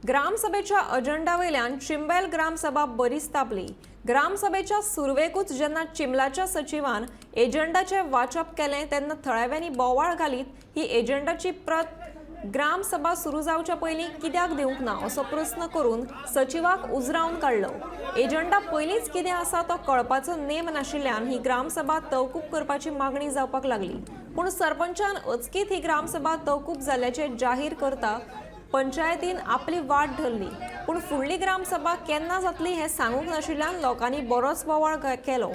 ग्रामसभेच्या agenda वयल्यान चिंबल ग्रामसभा बरीच तापली. ग्रामसभेच्या सुरवेकूच जेन्ना चिंबलाच्या सचिवान एजंडाचें वाचप केलें तेन्ना थळाव्यांनी बोवाळ घालीत ही एजंडाची प्रत ग्रामसभा सुरू जावच्या पयलीं कित्याक दिवंक ना असो प्रस्न करून सचिवाक उजरावन काडलो. एजंडा पयलींच कितें आसा तो कळपाचो नेम नाशिल्ल्यान ही ग्रामसभा तहकूब करपाची मागणी जावपाक लागली. पूण सरपंचान अचकीत ही ग्रामसभा तहकूब जाल्ल्याचें जाहीर करता पंचायतीन आपली वाट धरली. पूण फुडली ग्रामसभा केन्ना जातली हें सांगूंक नाशिल्ल्यान लोकांनी बरोच बोवाळ केलो.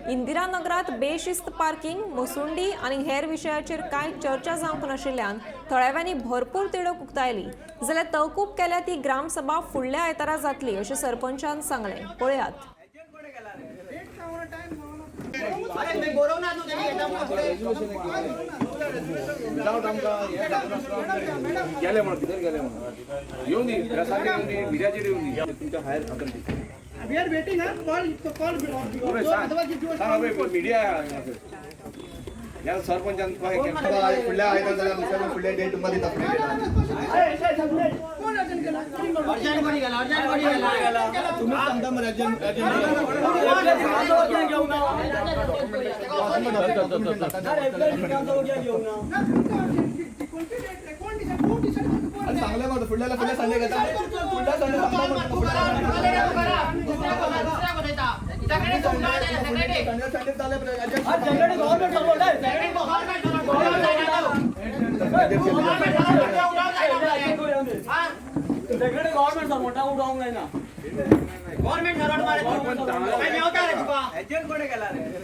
इंदिरा नगरांत बेशिस्त पार्किंग, मसुंडी आनी हेर विशयाचेर कांय चर्चा जावंक नाशिल्ल्यान थळाव्यांनी भरपूर तिडक उक्तायली. जाल्यार तहकूब केल्या ती ग्रामसभा फुडल्या आयतारा जातली अशें सरपंचान सांगलें. पळयात. गेले म्हणून भितर गेले म्हणून येऊन दी, प्रेसाचेर येवन दी, मिडियाचेर येवन दी, तुमच्या higher authority. We are waiting, huh? Call, call. सांग मिडिया ह्या सरपंचान कशें केलें. फुडल्या आयतार जाल्यार आमी फुडल्या डेट तुमकां दिता. कोण अर्जंट केला? तुमी सांगता मरे. कोणती डेट रे? कोण डिसाईड? कोण डिसाईड करतो? कोण? सांगले मरे, फुडल्या फुडल्या संडे घेता, फुडल्या संडे संडे संडे जाले.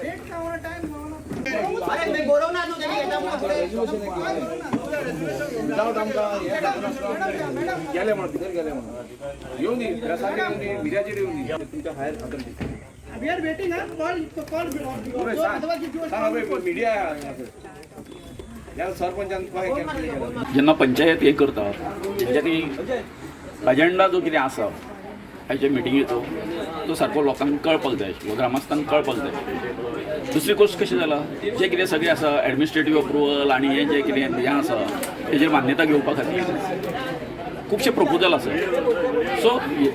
डेट सांगू ना, टाइम सांगू ना. विदाउट आमकां हें दाखयनासतना गेले म्हणून भितर गेले म्हणून येवन दी, प्रेसाचेर येवन दी, मिडियाचेर येवन दी, तुमच्या higher authority. We are waiting, huh? Call, call. सांग मिडिया ह्या सरपंचान कशें केलें. जेन्ना पंचायत हें करता तेंच्यांनी अजेंडा जो कितें आसा आयच्या मिटिंगेचो तो सारको लोकांक कळपाक जाय आशिल्लो, ग्रामस्थांक कळपाक जाय आशिल्लो. दुसरी गोश्ट कशें जाला, जें कितें सगळें आसा एडमिनिस्ट्रेटीव अप्रुवल आनी हें जें कितें हें आसा तेजेर मान्यता घेवपा खातीर खुबशे प्रपोजल आसा. सो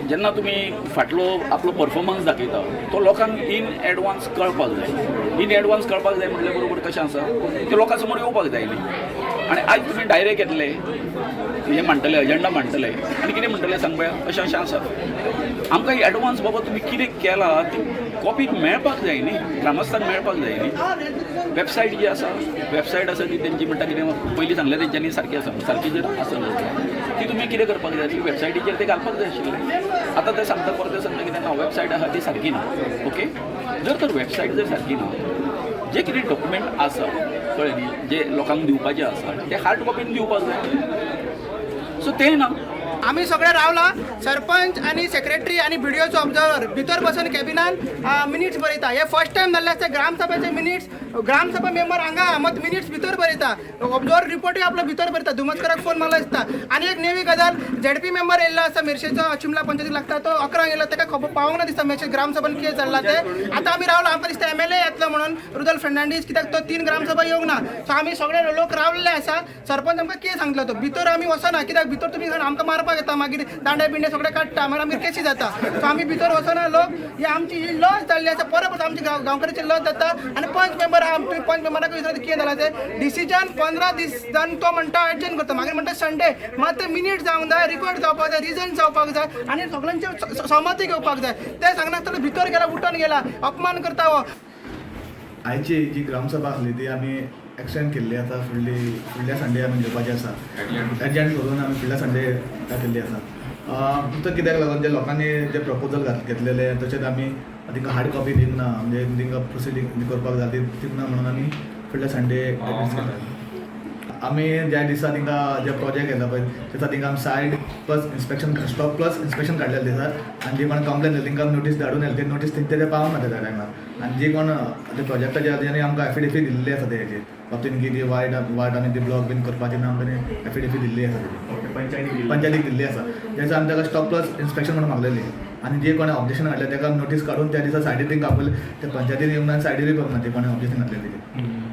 जेन्ना तुमी फाटलो आपलो परफॉर्मन्स दाखयता तो लोकांक इन एडवान्स कळपाक जाय. इन एडवान्स कळपाक जाय म्हटल्या बरोबर कशें आसा तें लोकां समोर येवपाक जाय न्ही. आनी आयज तुमी डायरेक्ट येतले, हें म्हणटले, अजेंडा मांडटले आनी कितें म्हणटले सांग पळया, अशें अशें आसा. आमकां एडवान्स बाबा तुमी कितें केलां ती कॉपी मेळपाक जाय न्ही, ग्रामस्थांक मेळपाक जाय न्ही. वेबसायट जी आसा, वेबसायट आसा ती तेंची म्हणटा कितें पयलीं सांगलें तेंच्यांनी सारकी आसा, सारकी जर आसा ती तुमी कितें करपाक जाय ती वेबसायटीचेर ते घालपाक जाय आशिल्लें. आतां ते सांगता, परते सांगता कितें ना वेबसायट आसा ती सारकी ना. ओके, जर तर वेबसायट जर सारकी ना, जे कितें डॉक्युमेंट आसा कळ्ळें न्ही, जे लोकांक दिवपाचें आसा ते हार्ड कॉपीन दिवपाक जाय. सो तें ना. आमी सगळे रावला, सरपंच आनी सेक्रेटरी आनी बीडीओचो ऑब्जर्वर भितर बसून कॅबिनान मिनिट्स बरयता. हे फर्स्ट टायम जाल्लें आसता. ग्रामसभेचे मिनिट्स, ग्रामसभा मेंबर हांगा मत मिनिट्स भितर बरयता, ऑब्जर्वर रिपोर्टूय आपलो भितर बरयता. धुमसकराक फोन मारलो दिसता. आनी एक नेवी गजाल, झेडपी मेंबर येयल्लो आसा मेरशेचो, चिमला पंचायतीक लागता, तो 11 येयलो, ताका खबर पावोंक ना दिसता मेरशे ग्रामसभेन कितें चल्लां तें. आतां आमी रावला, आमकां दिसता एमएलए येतलो म्हणून रुदल फर्नांडीस, कित्याक तो 3 ग्रामसभा येवंक ना. सो आमी सगळे लोक रावल्ले आसा. सरपंच आमकां कितें सांगलो, तो भितर आमी वचना, कित्याक भितर तुमी आमकां मारपाक येता, मागीर दांडे बिंडे सगळे काडटा, मागीर आमगेर केसी जाता. सो आमी भितर वचना. लोक ही आमची ही लॉस जाल्ली आसा, परत परत आमची गांवकाराची लॉस जाता. आनी पंच मेंबर तुमी पंच मेंबराक विचारता कितें जालां तें. डिसिजन 15 दीस जावन तो म्हणटा एडजन करता, मागीर म्हणटा संडे. मात ते मिनीट जावंक जाय, रिकॉर्ड जावपाक जाय, रिजन जावपाक जाय आनी सगळ्यांची सहमती घेवपाक जाय. ते सांगनासतना भितर गेला, उठून गेला, अपमान करता हो. आयची जी ग्रामसभा आसली ती आमी एक्सटेंड केल्ली आसा. फुडली फुडल्या संडे आमी घेवपाची आसा. एडजस्ट करून आमी फुडल्या संडे घातिल्ली आसा. फक्त कित्याक लागून जे लोकांनी जे प्रपोजल घेतलेले, तशेंच आमी तांकां हार्ड कॉपी दिवंक ना, म्हणजे तांकां प्रोसिडींग करपाक जाय ती दिवंक ना म्हणून आमी फुडल्या संडे एडजस्ट केला. आमी ज्या दिसा तांकां जे प्रोजेक्ट येता पळय त्या दिसा तांकां आमी site plus inspection, stop plus inspection काडलेले दिसा. आनी जी कोण कंप्लेन दिली तांकां नोटीस धाडून येयले, ते नोटीस तेंचे पावना त्या टायमार. आनी जी कोण ते प्रोजेक्टाचे तेंच्यांनी आमकां एफिडेवीट दिल्ली आसा तेजेर बाबतीन की ती वायट वाट आनी ती ब्लॉक बीन करपाची ना, आमकां एफिडेवीट दिल्ली आसा तेजी, पंचायतीक दिल्ली आसा. त्या दिसा आमी ताका स्टॉप प्लस इन्स्पेक्शन म्हणून मागलेली. आनी जे कोणें ऑब्जेक्शन हाडलें ताका नोटीस काडून त्या दिसा सायडीर तांकां आपयलें. ते पंचायतीन येवंक ना, सायडीरूय पावना ते कोणें ऑब्जेक्शन घातलें तेजेर.